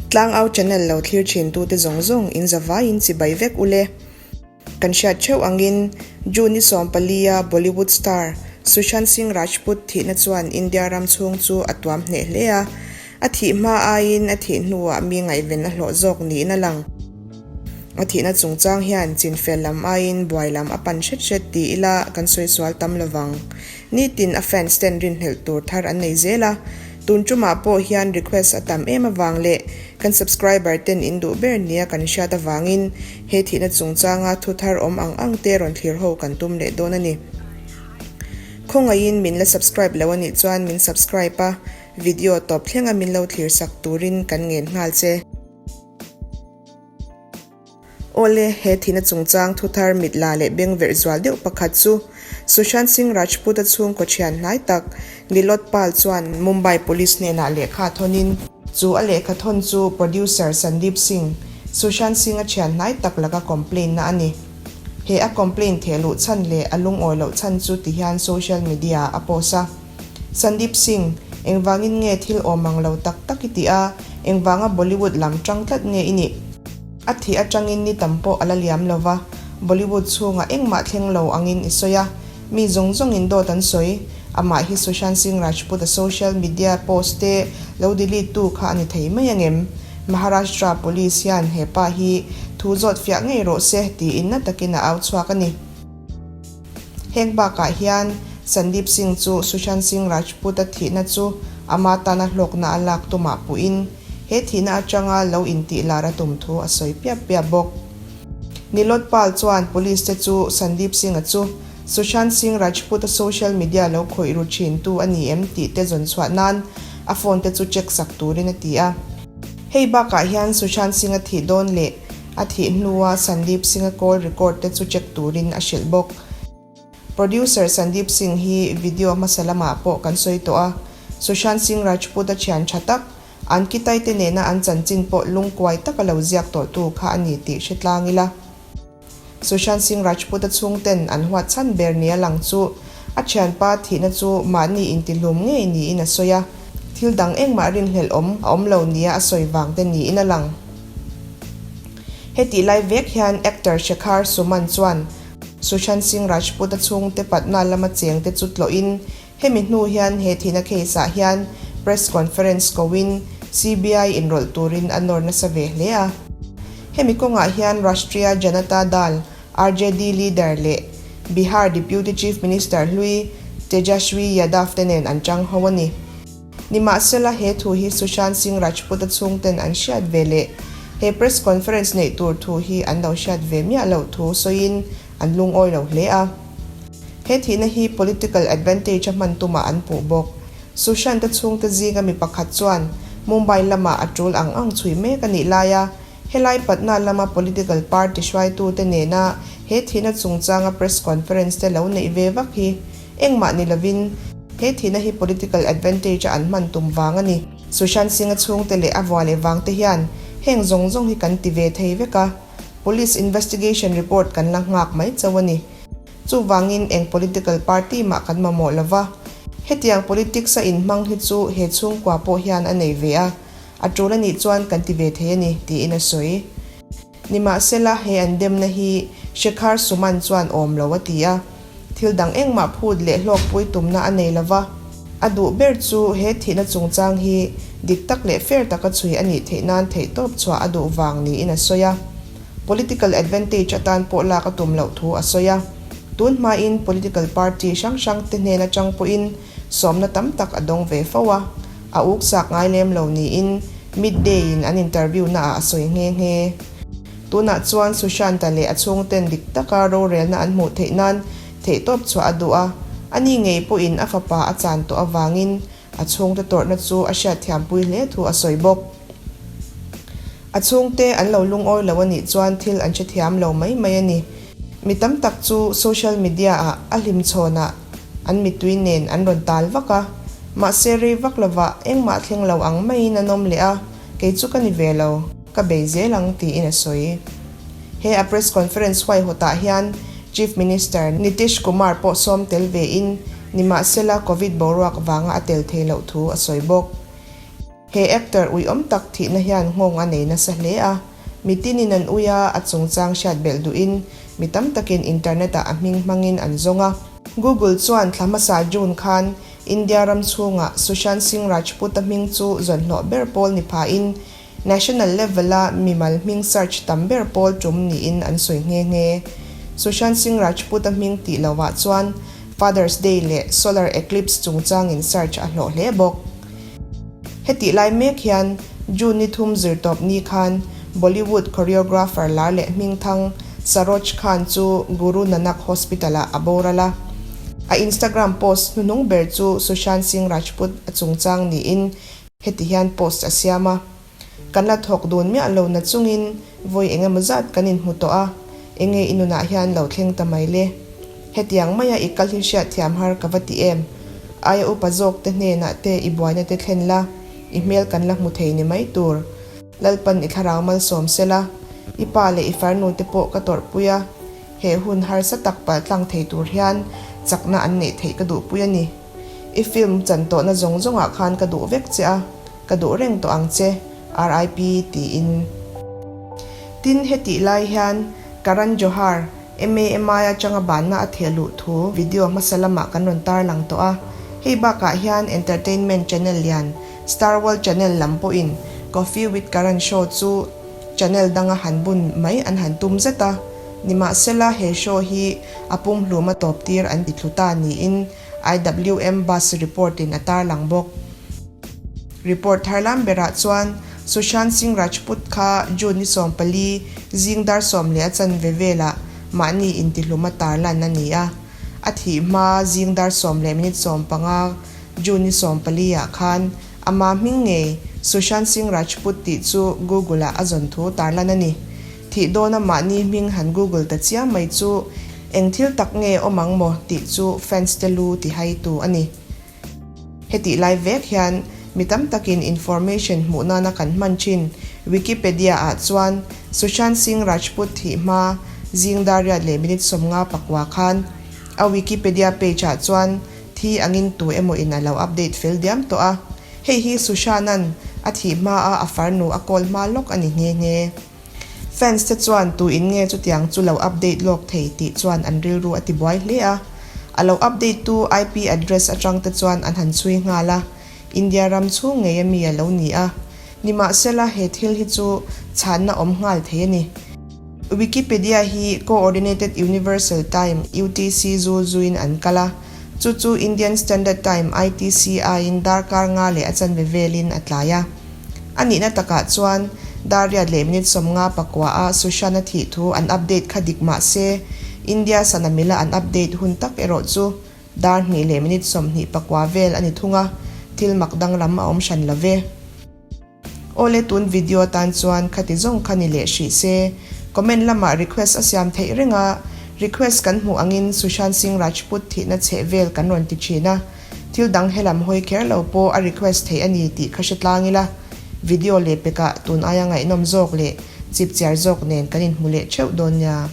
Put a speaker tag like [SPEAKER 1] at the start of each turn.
[SPEAKER 1] Tlangau channel lo thlir thin tute zawng zawng in zavaiin chibai vek ule. Kan hriat theuh angin June ni 14 a Bollywood star Sushant Singh Rajput thihna chuan India ram chhung chu a tuam hneh hle a, a thih hma aiin a thih hnuah mi ngaihven a hlawh zawk niin a lang. A thihna chungchang hian chinfel lam aiin buai lam a pan hret hret ti ila kan sawi sual tam lovang. Nitin a fans ten rinhlelh tur thar an nei zel a, tun tumah pawh hian request a tam em avang leh kan subscriber ten in duh ber nia kan hriat avangin he thihna chungchanga thu thar awm ang ang te rawn thlir ho kan tum leh dawn a ni. Khawngaihin min la subscribe lo anih chuan min subscribe a, video tawp thlenga min lo thlir sak turin kan ngen nghal che. Awle, he thihna chungchang thuthar mit la leh beng verh zual deuh pakhat chu Sushant Singh Rajput-a chhungkaw thian hnai tak Nilot Pal chuan Mumbai Police hnenah lehkha thawnin, chu a lehkha thawn chu producer Sandeep Singh, Sushant Singh-a thian hnai tak laka complaint na a ni. He a complaint theh luh chhan leh a lungawi loh chhan chu ti hian social media-ah a post a. Sandeep Singh, Engvangin nge thil awm ang lo tak tak i tih a, engvanga Bollywood lam tang tlat nge i nih? A thih atangin ni tam pawh a la liam lo va, Bollywood chhungah engmah thleng lo angin i sawi a, mi zawng zawngin dawt an sawi. Amah hi Sushant Singh Rajput-a social media post te lo delete tu kha a ni thei mai angem? Maharashtra Police hian he pa hi thu zawt fiah ngei rawh se tiin na takin a au chhuak a ni. Heng bakah hian Sandeep Singh chu Sushant Singh Rajput-a thihna chu ama tana hlawkna a lak tumah puhin he thihna atanga lo intih lar a tum thu a sawi piap piap bawk. Nilotpal chuan police te chu Sandeep Singh-a chu Sushant Singh Rajput-a social media lo khawih ru thin tu a ni em tih te zawn chhuah nan a phone te chu check sak turin a ti a. Hei bakah hian Sushant Singh-a thih dawn leh A thih hnua Sandeep Singh-a call record te chu check turin a hrilh bawk. Producer Sandeep Singh hi video hmasa lamah pawh kan sawi tawh a, Sushant Singh Rajput-a thian tha tak, Ankita-i te nena an chanchin pawh lungkuai taka lo ziak tawhtu kha a ni tih hre tlang ila. Sushant Singh Rajput-a chhungten an huat chhan ber nia lang chu a thianpa thihna chu mahni intihlum ngei niin a sawi a, thil dang engmah rinhlelh awm a awm lo nia a sawi vang te niin a lang. Hetih lai vek hian actor Shekhar Suman chuan Sushant Singh Rajput-a chhungte Patna lama chengte chu tlawhin hemi hnu hian he thihna case-ah hian press conference koin CBI inrawlh turin a nawr nasa ve hle a. Hemi kawngah hian Rashtriya Janata Dal, RJD, leader leh Bihar Deputy Chief Minister hlui Tejashwi Yadav te nen an chang ho a ni. Nimahsela, he thu hi Sushant Singh Rajput-a chhungten an hriat ve leh he press conference neih tur thu hi an lo hriat ve miah loh thu sawiin an lungawi lo hle a. He thihna hi political advantage a hman tumah an puh bawk. Sushant-a chhungte zinga mi pakhat chuan Mumbai lamah a tul ang ang chhui mek a nih laia helai Patna lama political party hruaitute nena he thihna chungchanga press conference te lo neih ve vak hi Engmah ni lovin, he thihna hi political advantage a an hman tum vang a ni. Sushant Singh-a chhungte leh a vua leh vangte hian heng zawng zawng hi kan ti ve thei vek a, police investigation report kan la nghak mai chauh a ni. Chuvangin eng political party mah kan mamawh lo va, hetiang politics a inhmang hi chu he chhungkua pawh hian a nei ve a, a tul a nih chuan kan ti ve thei a ni, tiin a sawi. Nimahsela, he an demna hi Shekhar Suman chuan awm lo a ti a, thil dang engmah phut leh hlawkpui tumna a nei lova, a duh ber chu he thihna chungchang hi dik tak leh fair taka chhui a nih theih nan theihtawp chhuah a duh vang niin a sawi a. Political advantage atan pawh lak a tum loh thu a sawi a. Tun hmain political party hrang hrang te hnen atang pawhin sawmna tam tak a dawng ve fo a, a uksak ngai lem lo niin Midday in an interview na ah a sawi nghe nghe. Tunah chuan Sushant-a leh a chhungten dik taka rorelna an hmuh theih nan theihtawp chhuah a duh a, ani ngei pawhin a fapa a chan tawh avangin a chhungte tawrhna chu a hriatthiampui hle thu a sawi bawk. A chhungte an lo lungawi lo a nih chuan thil an hrethiam lo mai mai a ni. Mi tam tak chu social media ah a hlimchhawnah an mittui nen an rawn tal vak a, mahse rei vak lovah engmah thleng lo ang maiin an awm leh a, kei chu ka ni ve lo, ka bei zel ang tiin a sawi. He a press conference huaihawtah hian Chief Minister Nitish Kumar pawh sawm tel vein nimahsela Covid boruak vanga a tel thei loh thu a sawi bawk. He actor uiawm tak thihna hian nghawng a nei nasa hle a, mi tinin an ui a, a chungchang hriat belh duhin mi tam takin internet-ah a hming hmangin an zawng a. Google chuan thla hmasa June khan India ram chhungah Sushant Singh Rajput-a hming chu zawnhlawh ber pawl ni phahin National level-a mimal hming search tam ber pawl tum niin an sawi nghe nghe. Sushant Singh Rajput-a hming tih lovah chuan Father's Day leh Solar Eclipse chungchangin search a hlawh hle bawk. Hetih lai mek hian June ni thum zirtawp ni khan Bollywood choreographer lar leh hmingthang Saroj Khan chu Guru Nanak Hospital-ah a boral a. A Instagram post hnuhnung ber chu Sushant Singh Rajput a chungchang niin Heti hian post a siam a, Kan la thawk dun miah lo na chungin vawi eng emaw zat kan inhmu tawh a, enge i nunah hian lo thleng ta mai le? Hetiang maia i kal hi hriatthiam har ka va ti em? Aia upa zawk te hnenah te i buaina te thlen la, i hmel kan la hmu thei ni mai tur. Lalpan i thlarau malsawm sela, i pa leh i farnu te pawh ka tawrhpui a, he hun harsa tak paltlang thei tur hian chakna an neih theih ka duhpui a ni. I film chan tawhna zawng zawngah khan ka duh vek che a, ka duh reng tawh ang che, RIP tiin. Tin, hetih lai hian Karan Johar, MAMI atanga banna a theh luh thu video hmasa lamah kan rawn tarlang tawh a. Hei bakah hian entertainment channel lian Star World Channel lam pawhin Koffee with Karan show chu channel danga han bun mai an han tum zet a. Nimahsela he show hi a pumhluma tawp tir an ti thlu ta niin IWM bus report in a tarlang bawk. Report tharlam berah chuan Sushant Singh Rajput kha June ni 14 zing dar 10 leh a chanve velah mahni intihlum a tarlan a ni a. A thih hma zing dar 10 leh minute 15 June ni 14 ah khan ama hming ngei Sushant Singh Rajput tih chu Google ah a zawn thu tarlan a ni. Thih dawna mahni hming han Google ta chiam mai chu Eng thil tak nge awm ang maw tih chu fans te lu ti haitu a ni. Hetih lai vek hian mi tam takin information hmuh nana kan hman thin Wikipedia ah chuan Sushant Singh Rajput thih hma zing dar riat leh minute 50 pakua khan a Wikipedia page ah chuan thi angin tu emaw in a lo update fel diam tawh a. Hei hi Sushant-a'n a thih hma a a farnu a call hma lawk a ni nghe nghe. Fans te chuan tu in nge chutiang chu lo update lawk thei tih chuan an rilru a ti buai hle a. A lo update tu IP address atang te chuan an han chhui nghal a, India ram chhung ngei ami a lo ni a. Nimahsela he thil hi chu chhanna awm nghal thei a ni. Wikipedia hi Coordinated Universal Time, UTC, zu zuin an kal a, chu chu Indian Standard Time, ITC, aiin darkar nga leh a chanve velin a tlai a. A nihna takah chuan dar riat leh minute 50 pakua a Sushant-a thih thu an update kha dik mah se, India sana mila an update hun tak erawh chu dar hnih leh minute 24 vel a ni thung a, thil mak danglam a awm hran lo ve. Awle tun video atan chuan khati zawng kha ni leh hrih se, comment lamah request a siam theih reng a, request kan hmuh angin Sushant Singh Rajput thihna chheh vel kan rawn ti thin a. Thil dang helam hawi kher lo pawh a request theih a ni tih kha hre tlang ila, video leh pekah tun aia ngaihnawm zawk leh chipchiar zawk nen kan inhmu leh theuh dawn nia.